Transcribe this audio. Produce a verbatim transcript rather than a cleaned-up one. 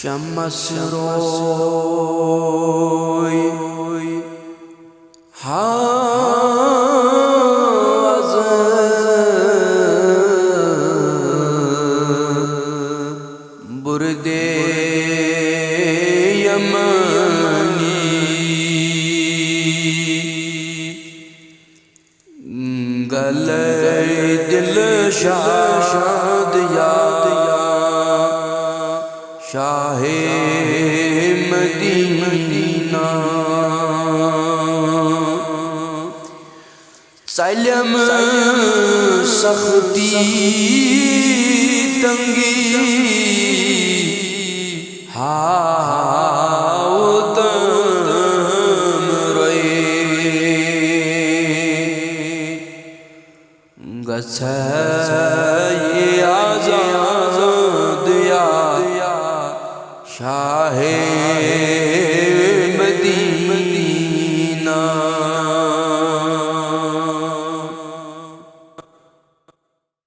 شمس روی ہاوز بردے یمنی۔ گلے دل شاد یا شاہ مدینہ۔ ژلم سختی تنگی ہاو تم روی۔ گژھے آزاد یا شاہ